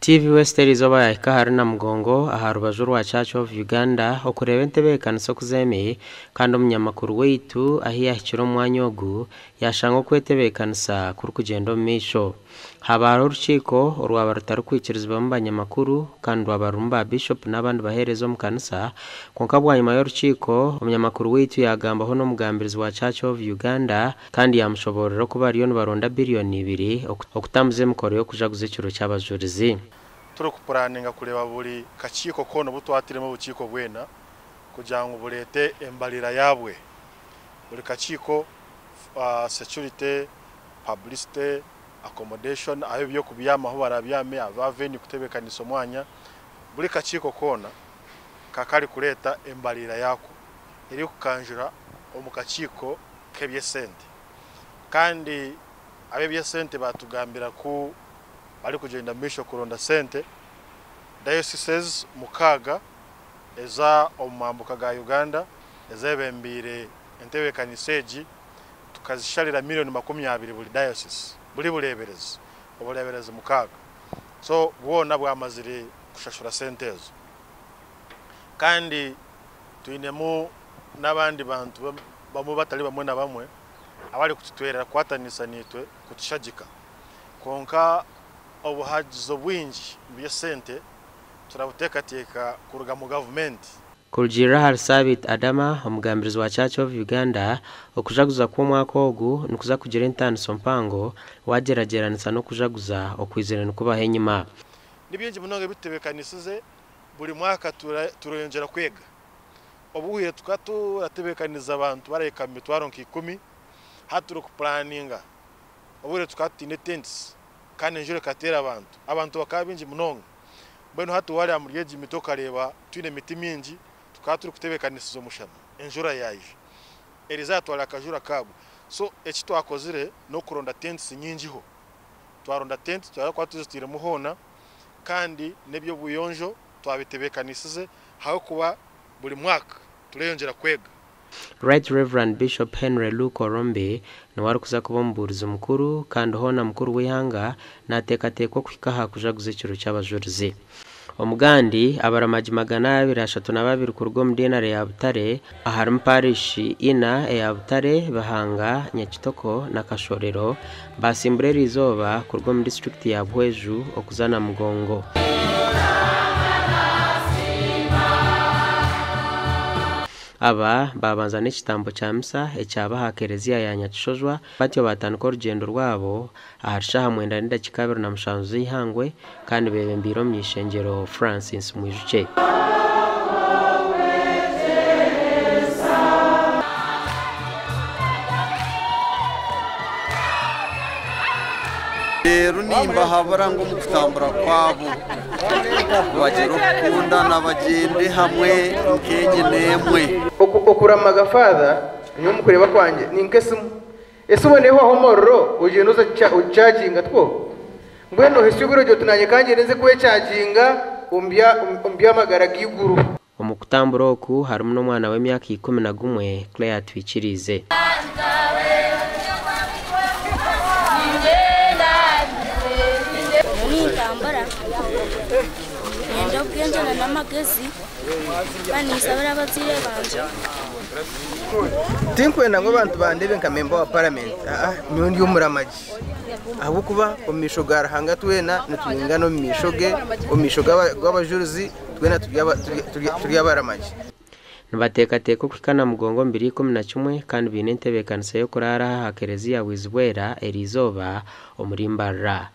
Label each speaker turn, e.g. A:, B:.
A: TV West eriizooba yaahika ahari Namugongo aha rubaju rwa Church of Uganda okureeba entebeekanisa oku zeemi kandi omunyamakuru waitu ahu yaahikire omu mwanya ogu yaashanga okwetebeekanisa kurikugyenda omu maisho. Haaba hariho orukiiko orwaba rutarikwikirizibwamu banyamakuru kandi rwaba rurimu ba Bishopu n'abandi baheereza omu kanisa kwonka bwanyima y'orukiiko omunyamakuru waitu yaagambaho n'omugambirizi wa Church of Uganda kandi yaamushoboororera oku bariyo nibaronda biriyoni ibiri okutambuza emikoro y'okujaguza ekiro ky'abajurizi.
B: Turikupuraninga kureeba buri kakiiko koona obu twatiremu obukiiko bwena kugira ngu bureete embarira yabwe. Buri kakiiko, security, publicity, accommodation, ahu eby'okubyama ahu barabyame, aba venue kutebeekanisa omwanya, buri kakiiko koona kakarikureeta embarira yaako erikukanjura omu kakiiko k'eby'esente. Kandi ab'eby'esente baatugambira ku barikugyenda omu maisho kuronda sente, dioceses mukaaga eza omu mambuka ga Uganda ezebembeire entebeekanisa egi tukazisharira milioni 20 buri diocese, buri bureeberezi, obureeberezi mukaaga. So bwona bwamazire kushashura sente ezo. Kandi twinemu n'abandi bantu bamwe batari bamwe na bamwe abarikututwerera kukwatanisa naitwe kutushagika. Kwonka obuhagizi obwingi by'esente turabuteekateeka kuruga mu gavumenti.
A: Kurugiirira ahari Sabiiti Adama, omugambirizi wa Church of Uganda, okujaguza kw'omwaka ogu nikuza kugira entaaniso mpango waagyeragyeranisa n'okujaguza okwizire nikubaho enyima.
B: Ni bingi munonga ebi tutebeekanisize, buri mwaka tureyongyera kwega. Obuhwire tukaba turatebeekaniriza abantu barahika omu mitwaro nka ikumi, hati turikupuraninga. Obuhwire tukaba tutaine tents kandi enjura ekateera abantu, abantu bakaba baingi munonga. Mbwenu hati waareeba omuri egi miti okareeba twine emiti mingi, tukaba turikutebeekanisiza omushana, enjura yaija. Eriizooba yatwara akajura kaagwa. So eki twakozire n'okuronda tents nyingiho. Twaronda tents twaza kuba tuzitairemu hoona kandi n'eby'obuyonjo twabitebeekanisize ahabw'okuba buri mwaka tureyongyera kwega.
A: Right Rev. Bishop Henry Luke Orombi niwe arikuza kuba omubuurizi mukuru kandi hoona mukuru w'eihanga naateekateekwa okuhika aha kujaguza ekiro ky'abajurizi. Omugandi, abaramagi 232 kuruga omu diinare ya Butare aharimu paarishi ina eya Butare, Bihanga, Nyakitoko na Kashorero baasimbura eriizooba kuruga omu disiturikiti ya Buhweju okuza Namugongo. Aba baabanza n'ekitambo kya misa ekyaba aha kereziya ya Nyakishojwa batyo baatandika orugyendo rwabo ahari shaaha mwenda n'edakiika 27 z'eihangwe kandi beebembeire omuny'eishengyero Francis Mwijukye.
C: Reero nimbahabura ngu omu kutambura kwabo bagire okukundana bagyende hamwe nk'enyina emwe.
D: Okuramaga Father, nyowe omu kureeba kwangye ni nk'esimu. Esimu neehwaho omuriro ogyenda oza ogicaaginga tikwo? Mbwenu nohitsya obwire ogira oti naanye ka ngyende nze kwecaaginga omu by'amagara g'eiguru.
A: Omu kutambura oku harimu n'omwana w'emyaka 11, Claire Twikiriize.
E: Nintambura niinyenda obwengye n'amagezi kandi ninshabira abazaire bangye.
D: Tinkwenda ngu abantu bandeebe nka memba wa paramenti, aa nyowe ndi omuramagi ahabw'okuba omu maisho ga Ruhanga twena nitwingana omu maisho ge, omu maisho g'abajurizi twena turi abaramagi.
A: Nibateekateeka okuhika Namugongo omu biro 11 kandi baine entebeekanisa y'okuraara aha kereziya Bwizibwera eriizooba omuri Mbarara.